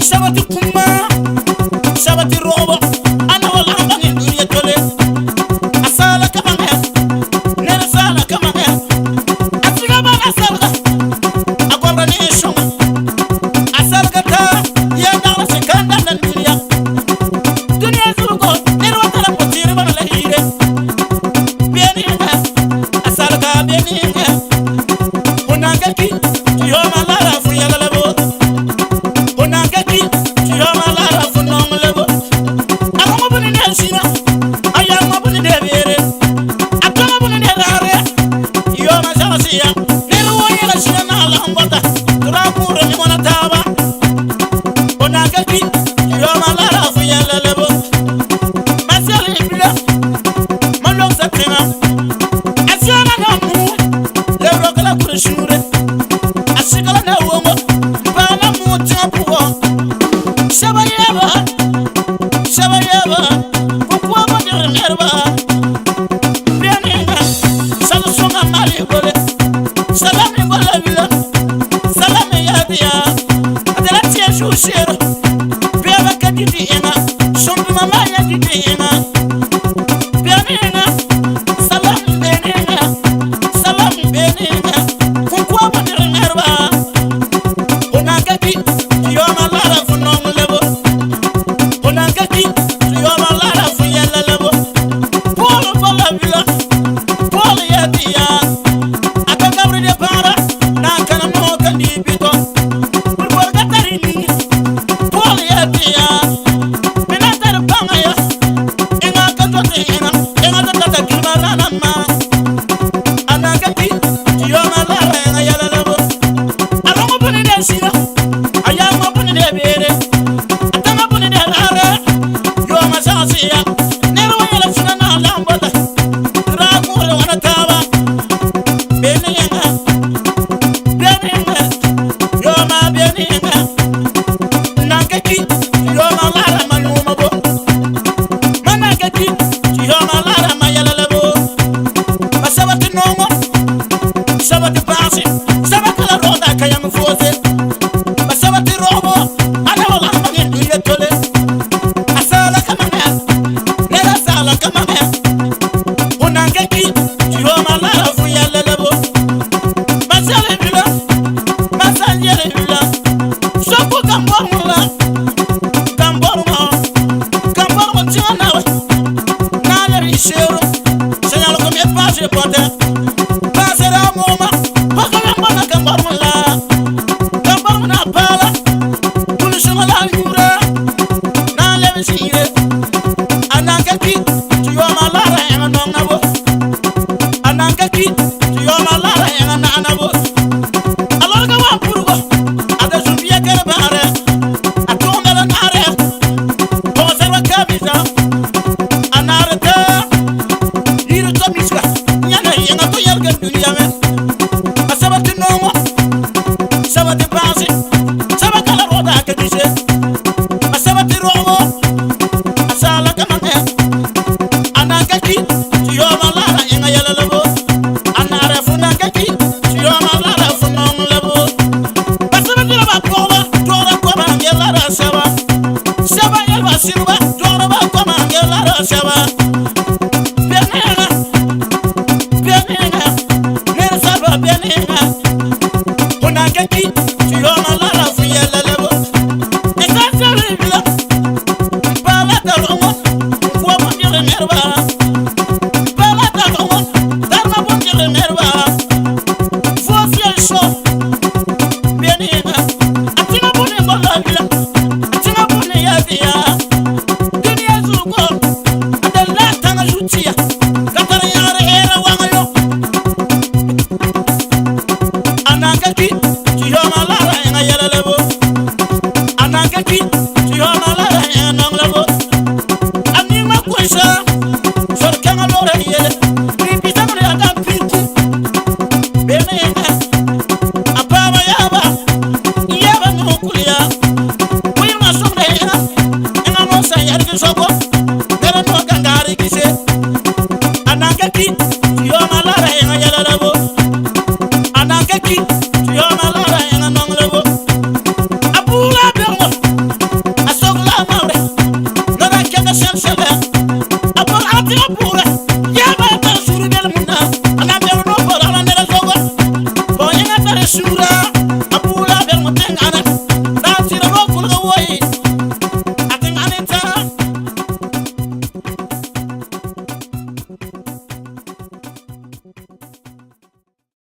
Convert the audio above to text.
Sabati kuma, sabati robo, ana nɛreba, kukua bo diri nɛreba. Beni sal soŋa mali gole, salami bola bila, salami ya biya, adala tia shu shero, beba ka didi enga, sunduma ma ya didi enga. Beni salam beni salam beni kukua bo diri nɛreba. Onangaki, yoma lara fu nong lebo. Onangaki, yoma lara fu yella lebo. Paul bola bila, Paul ya biya. Aka gabri de para, na kana no kan di bito. Burbor gatari ni, Paul ya biya. Mina tar panga ya, inga ka tote inga, inga ta ta kilma rana ma. Anangaki, yoma lara inga yella lebo. Arongo buni de sira, ayama buni de bere, atama buni de rare, yoma sasiya, nero yela sina na lambota, ragu le wana taba, beni yenga, beni yenga, yoma beni yenga, nangaki, yoma lara manuma bo, manangaki, yoma lara mayala lebo, masabati nongo, sabati pasi, sabakala roda kayam foze. Basabati robo, ana wala mangin duye tole. Asala kamanga, nera sala kamanga. Unangeki, yoma lara fu yalla lebo. Masale bila, masanyere bila. Soko kamborula, kamboruma, kamboruma tingana we. Nale rishero, senyalo komye pase pote. Pasera moma, pakala mbona kamborula. Kamboruma pala, kulishola yura. Nale rishire, anangeki, yoma lara enga nonga bo. Anangeki, yoma lara enga nana bo. Alorga wa purugo, ada zumbia kere bare. Atumela nare, posera kabisa. Anarete, yiru to miska. Nyana yenga to yelga dunia me. Asabati nomo, sabati pasi, sabakala roda kadise. Asabati robo, asala kamane. Anangaki, yoma lara yenga yala lebo. Anare funangaki, yoma lara funong lebo. Basabati ba koba, dora koba ngela ra saba. Saba yelba sirba, dora ba koba ngela ra saba. Benenga, benenga, nera saba benenga. Unangaki, yoma lara fu yela lebo. Esa bila, bala tarongo, kwa bondire nerba. Bala tarongo, darma bondire nerba. Fofia so, benenga. Atinga bone bola bila, atinga bone ya biya. Dunia zuko, adalla tanga zuciya. Katara yare era wangayo. Anangaki, yoma lara enga yala lebo. Anangaki, yoma lara enga nong lebo. Anima kuisa, sor kanga lora yele. Ripita mre adam pintu. Benenga, apama yaba, yaba nukulia. Kuima somre enga, enga no sa yargi soko. Nere no gangari gise. Anangaki, yoma lara enga yala lebo. Anangaki, yoma lara enga nong lebo. Apula bermo, asogla maure. Nora kega sel sele. Apol ati apura. Yaba ta suru del muna. Ana bero no bora ala nere sogo. Bo enga tare sura.